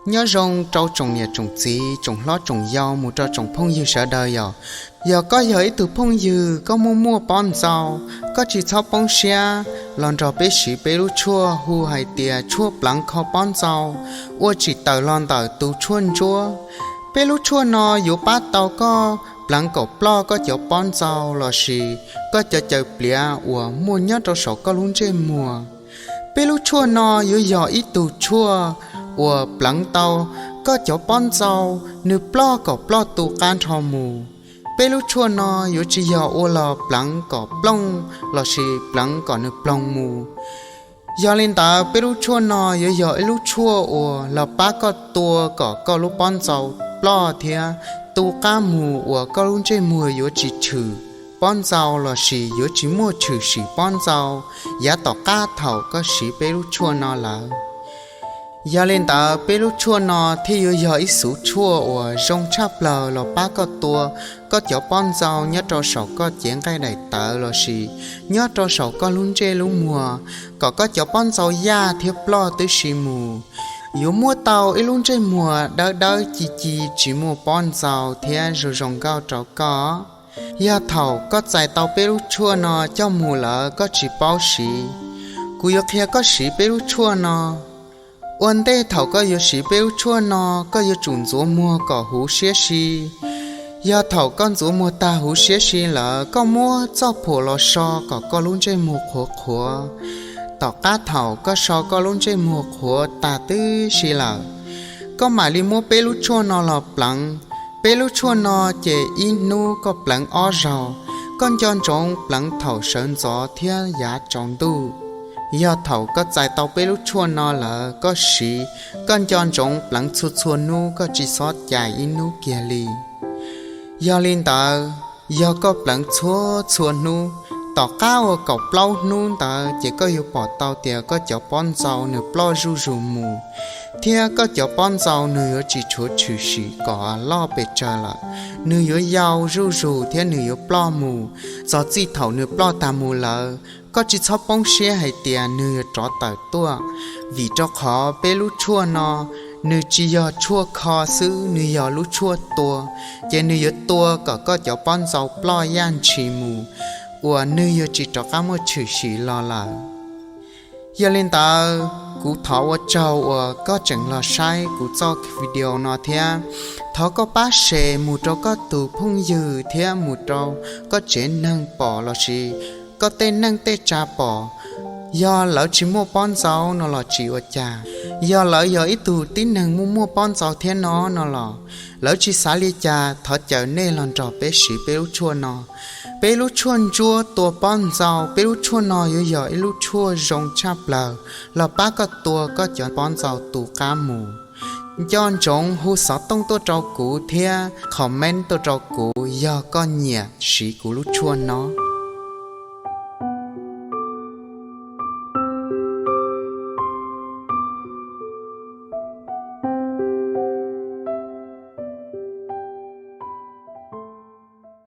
Nyob zoo rau tsoom niam tsoom txiv, tsoom hlob tsoom yau mus rau tsoom phooj ywg sawv daws yom. Yog koj yog ib tug phooj ywg koj muaj muaj pob ntxaus, koj tsis txhob poob siab los nrog peb siv peb lub tshuaj hu hais tias tshuaj pleev kho pob ntxaus, ua tsim tawm los ntawm tus tshuaj ntsuab. Peb lub tshuaj no yuav pab tau koj pleev kom ploj koj cov pob ntxaus lossis koj cov caws pliav uas muaj nyob rau saum koj lub ntsej muag. Peb lub tshuaj no yuav yog ib tug tshuaj uas pleev tau koj cov pob ntxaus nws ploj kom ploj tu qab nrho mus. Peb lub tshuaj no yuav tsis yog ua los pleev kom plooj lossis pleev kom nws ploog mus. Yog li ntawd peb lub tshuaj no yuav yog ib lub tshuaj uas los pab koj tua kom koj lub pob ntxaus ploj thiab tu qab mus uas koj lub ntsej muag yuav tsis tshwm pob ntxaus lossis yuav tsis muaj tshwm sim pob ntxaus yav tom qab thaum koj siv peb lub tshuaj no lawm. Yog li ntawd peb lub tshuaj no thiaj yuav yog ib xuv tshuaj uas zoo tshaj plaws los pab koj tua koj cov pob ntxaus nyob rau saum koj cev nqaij daim tawv lossis nyob rau saum koj lub ntsej lub muag, kom koj cov pob ntxaus yaj thiab ploj tib si mus. Yuav muab tau ib lub ntsej muag dawb dawb ci ci tsis muaj pob ntxaus thiab zoo zoo nkauj rau koj. Yog thaum koj txais tau peb lub tshuaj no coj mus lawm koj tsis paub siv, kuv yuav qhia koj siv peb lub tshuaj no. Ua ntej thaum koj yuav siv peb lub tshuaj no, koj yuav tsum ntxuav muag kom huv siab si. Yog thaum koj ntxuav muag tag huv siab si lawm, koj muab txoj phuam los so kom koj lub ntsej muag qhuav qhuav. Tom qab thaum koj so koj lub ntsej muag qhuav tag tib si lawm, koj mam li muab peb lub tshuaj no los pleev. Peb lub tshuaj no ces ib hnub koj pleev ob zaug, koj nco ntsoov pleev thaum sawv ntxov thiab yav tsaus ntuj. Yog thaum koj txais tau peb lub tshuaj no lawm koj siv, koj nco ntsoov pleev txhua txhua hnub, koj tsis txhob cais ib hnub kiag li. Yog li ntawd, yog koj pleev txhua txhua hnub, tom qab uas kaum plaub hnub ntawd ces koj yuav pom tau tias koj cov pob ntxaus nws ploj zuj zus mus, thiab koj cov pob ntxaus nws yuav tsis tshuav tshwm sim kom loj pes tsawg lawm. Nws yuav yau zuj zus thiab nws yuav ploj mus. Txog txij thaum nws ploj tag mus lawm, koj tsis txhob poob siab hais tias nws yuav rov tawm tuaj, vim rau qhov peb lub tshuaj no nws tsis yog tshuaj kho xwb, nws yog lub tshuaj tua, ces nws yuav tua kom koj cov pob ntxaus ploj yaj ntshis mus, uas nws yuav tsis rov qab muaj tshwm sim los lawm. Yog li ntawd, kuv thov ua tsaug uas koj tseem los saib kuv txoj video no thiab. Thov koj pab share mus rau koj tus phooj ywg thiab mus rau koj tsev neeg pom lossis koj tej neej tej tsa pom. Yog lawv tsis muaj pob ntxaus no los tsis ua cas, yog lawv yog ib tug tib neeg muaj muaj pob ntxaus thiab no no los lawv tsis xav li cas, thov caw nej los nrog peb siv peb lub tshuaj no. Peb lub tshuaj ntsuab tua pob ntxaus, peb lub tshuaj no yuav yog ib lub tshuaj zoo tshaj plaws los pab koj tua koj cov pob ntxaus tu qab mus. Nco ntsoov hu xov tooj tuaj rau kuv thiab comment tuaj rau kuv yog koj nyiam siv kuv lub tshuaj no.